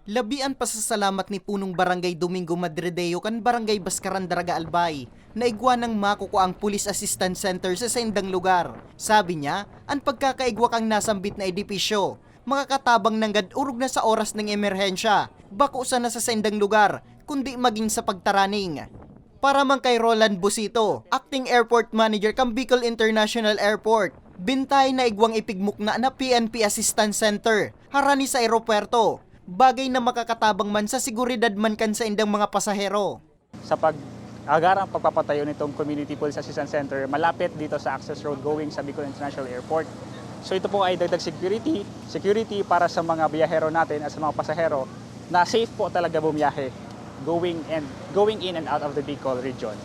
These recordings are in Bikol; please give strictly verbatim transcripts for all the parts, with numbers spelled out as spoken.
Labi an pasasalamat ni Punong Barangay Domingo Madrideo kan Barangay Bascaran, Daraga, Albay, na igwa nang makukua ang Police Assistance Center sa saindang lugar. Sabi niya, an pagkakaigwa kan nasambit na edipisyo, makakatabang nanggad orog na sa oras nin emerhensya, bako sana sa saindang lugar, kundi magin sa pagtaraning. Para man kay Roland Busito, Acting Airport Manager kan Bicol International Airport, bantay na igwang ipigmukna na P N P Assistance Center harani sa eropuwerto, bagay na makakatabang man sa seguridad man kan saindang mga pasahero. Sa pag-agarang pagpapatayo nitong Community Police Assistance Center malapit dito sa access road going sa Bicol International Airport. So ito po ay dagdag security, security para sa mga biyahero natin at sa mga pasahero na safe po talaga bumiyahe going and going in and out of the Bicol region.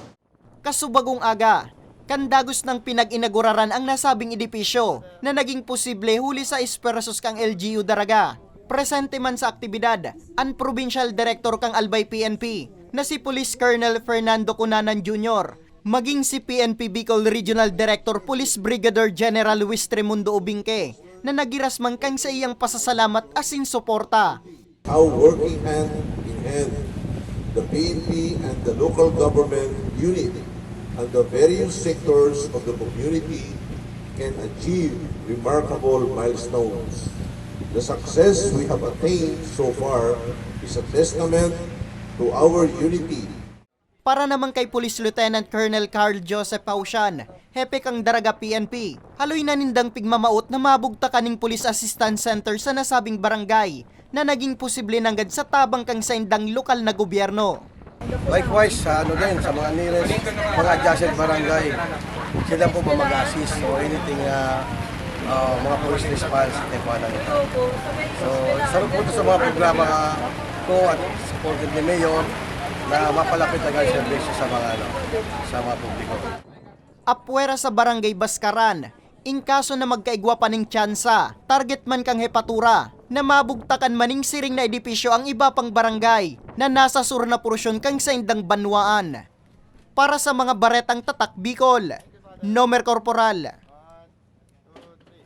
Kasubagong aga, kan dagos nang pinag-inaguraran ang nasabing edipisyo na naging posible huli sa esfuerzos kan L G U Daraga. Presente man sa aktibidad an Provincial Director kan Albay P N P na si Police Colonel Fernando Cunanan Junior, maging si P N P Bicol Regional Director Police Brigadier General Luis Tremundo Ubingke, na naghiras man kan saiyang pasasalamat asin suporta. How working hand in hand, the P N P and the local government unit and the various sectors of the community can achieve remarkable milestones. The success we have attained so far is a testament to our unity. Para naman kay Police Lieutenant Colonel Carl Joseph Pausian, hepe kan Daraga P N P, haloy na nindang pigmamawot na mabugtakan ning Police Assistance Center sa nasabing barangay na naging posible nanggad sa tabang kan saindang lokal na gobyerno. Likewise, sa ano din, sa mga nearest, mga adjacent barangay, sila po ba mag-assist o anything, uh, uh, mga police response, ito po na nila. So, sarap po ito sa mga programa ko at supported ni Mayor na mapalapit agad ang serbisyo sa mga, ano, sa mga publiko. Apwera sa Barangay Bascaran, in kaso na magkaigwa pa ning tsansa, target man kan hepatura, na mabugtakan man ning siring na edipisyo ang iba pang barangay na nasa sur na porsyon kan saindang banwaan. Para sa mga baretang tatak Bicol, Nomer Corporal.